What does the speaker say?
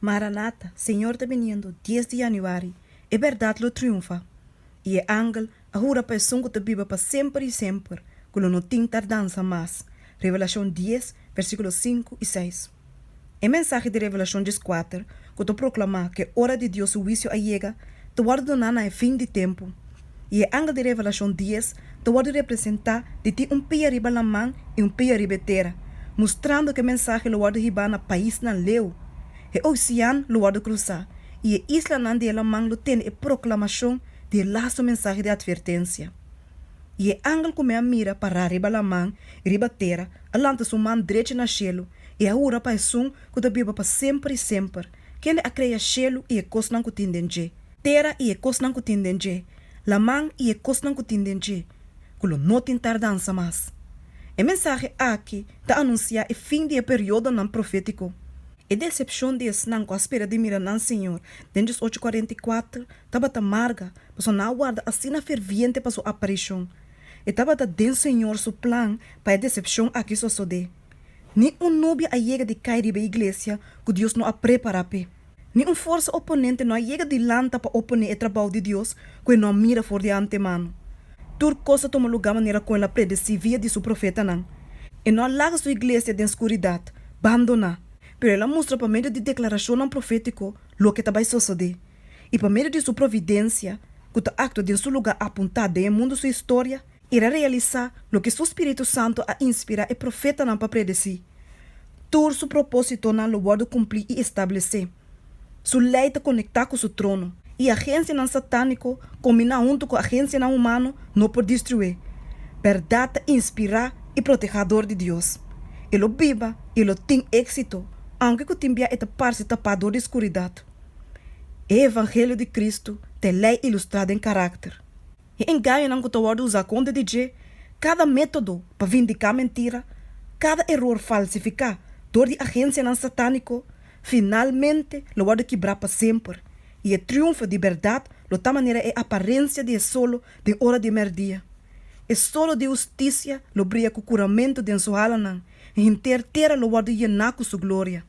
Maranata, Señor ta biniendo, dies di yanüari, e bèrdat lo triunfa. I e angel a hura pa esun ku ta biba pa semper i semper, ku lo no tin tardansa mas. Revelashon dies, versíkulo sinku i seis. E mensahe di Revelashon dieskuater, ku ta proklamá ku e ora di Dios su huisio a yega, ta wòrdu doná na e fin di tempu. I e angel di Revelashon dies ta wòrdu representá di tin un pia riba laman i un pia riba e tera, mustrando ku e mensahe lo wòrdu hibá na paisnan leu. E osean lo wòrdu krusá, i e islanan di e laman lo tende e proklamashon di e lastu mensahe di atvertensia. I e angel ku mi a mira pará riba laman i riba tera a lanta su man drechi na shelu i a hura pa Esun ku ta biba pa semper i semper, kende a krea shelu i e kosnan ku tin den dje, tera i e kosnan ku tin den dje, laman i e kosnan ku tin den dje, ku lo no tin tardansa mas. E mensahe aki ta anunsiá e fin di e periodonan profétiko. E desepshon di esnan ku a spera di mira nan Señor den diesocho kuarenta i kuater tabata marga, pasobra nan a warda asina ferviente pa su aparishon. E tabata den Señor su plan pa e desepshon aki sosodé. Ni un nubia a yega di kai riba e iglesia ku Dios no a prepará p'e. Ni un forsa oponente no a yega di lanta pa oponé e trabou di Dios ku e no a mira for di antemano. Tur kos a tuma lugá manera ku el a predesí via di su profetanan. E no a laga su iglesia den skuridat, bandoná, pero el a mustra pa medio di deklarashonnan profétiko loke ta bai sosodé. I pa medio di su providensia, ku ta aktua den su lugá apuntá den e mundu su historia, el a realisá loke su spiritu santu a inspirá e profetanan pa predesí. Tur su propósitonan lo wòrdu kumplí i establesé. Su lei ta konektá ku su trono, i agensianan satániko kombiná huntu ku agensianan humano no por destrué. Bèrdat ta inspirá i protehá dor di Dios. E lo biba i e lo tin éksito, aunke ku tin bia e ta parse tapá dor di skuridat. E evangelio di Kristu ta e lei ilustrá den karakter. E engañonan ku ta wòrdu usá kontra di dje, kada método pa vindiká mentira, kada eror falsifiká dor di agensianan satániko, finalmente lo wòrdu kibrá pa semper, i e triunfo di bèrdat lo ta manera e aparensia di e solo den ora di mèrdia. E solo di hustisia lo bria ku kuramentu den su halanan, i henter tera lo wòrdu yená ku su gloria.